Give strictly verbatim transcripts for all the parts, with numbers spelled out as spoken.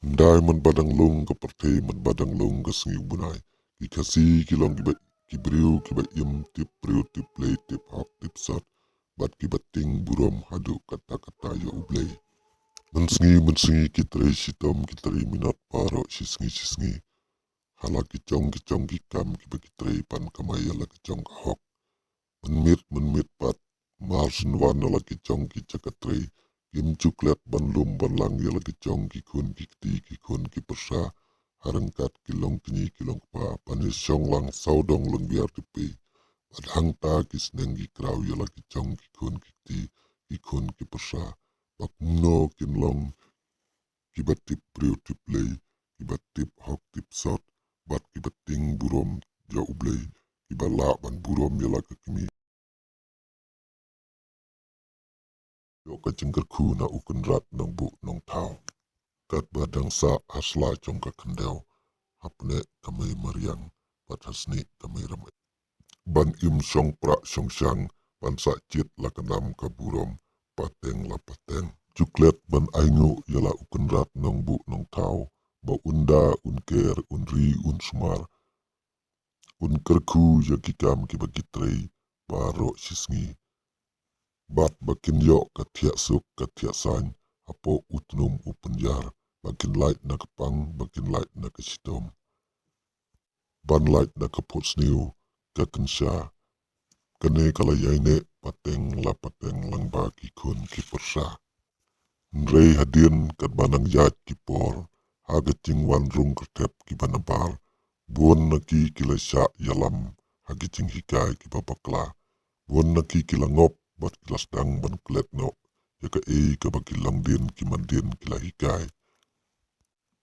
Dei man ba dang lung ka pyrthei, man ba dang lung ka sngi u bnai, ki Khasi ki long kiba, ki briew kiba im tip briew tip Blei, tip hok tip sot, bad kiba tieng burom haduh katta katta ïa u Blei. Mynsngi mynsngi ki trei shitom, ki trei minot baroh shisngi shisngi ha la ki jong ki jong ki kam kiba ki trei ban kamai ïa la ki jong ka hok. Mynmiet mynmiet pat mar shen wan na la ki jong ki jaka trei, kim ju klet ban lum ban lang ïa la ki jong ki khun ki kti, ki khun ki pyrsa, ha ryngkat ki long kñi ki long kpa, ban ïa shong lang sawdong lyngwiar tipei. Bad hangta ki sneng ki kraw ïa la ki jong ki khun ki kti, ki khun ki pyrsa, ba kumno kin long kiba tip briew tip Blei, kiba tip hok tip sot, bad kiba tieng burom ïa u Blei, kiba lah ban burom ïa la ka kmie. Ïoh ka jingkyrkhu na u Kynrad Nongbuh Nongthaw. Katba dang sah ha sla jong ka khyndew, hapdeng ka mei mariang bad hasnieh ka mei rymei, ban im shong prah shong shang, ban sah jied la ka nam ka burom, pateng la pateng. Ju klet ban ainguh ïa la u Kynrad Nongbuh Nongthaw, ba un da un ker, un ri un sumar, un kyrkhu ïa ki kam kiba ki trei baroh shisngi. Bad ba kin ïoh ka thiah suk ka thiah saiñ hapoh u tnum u pynïar, ba kin lait na ka pang, ba kin lait na ka shitom, ban lait na ka phohsniew ka kynsha. Kane ka la ïaineh pateng la pateng lyngba ki khun ki pyrsa. Hynrei hadien katba nang ïaid ki por, ha ka jingwan rung kyrthep kiba nabar, bun na ki ki la shah ïalam ha ki jinghikai kiba bakla. Bun na ki ki la ngop bad ki la sdang ban klet noh ïa kaei kaba ki longdien ki mandien ki la hikai.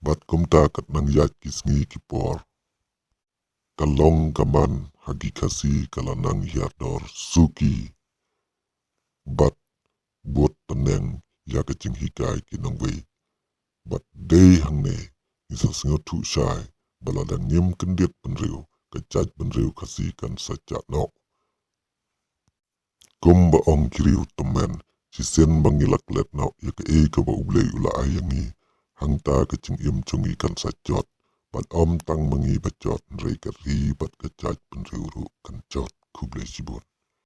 Bad kumta kat nang ïaid ki sngi ki por, ka long ka man ha ki Khasi ka la nang hiar dor suki. Bad bud tneng ïa ka jinghikai ki nongwei. Bad dei hangne ngi sa sngewthuh shai ba la dang ngim kyndit bynriew, ka jaitbynriew Khasi kan sa jah noh. Kumba ong ki riew tymmen, shisien ba ngi la klet noh ïa kaei kaba U Blei u la ai ïa ngi, hangta ka jingim jong ngi kan sa jot. Bad ym tang ma ngi ba jot, hynrei ka ri bad ka jaitbynriew ruh kan jot. Khublei shibun.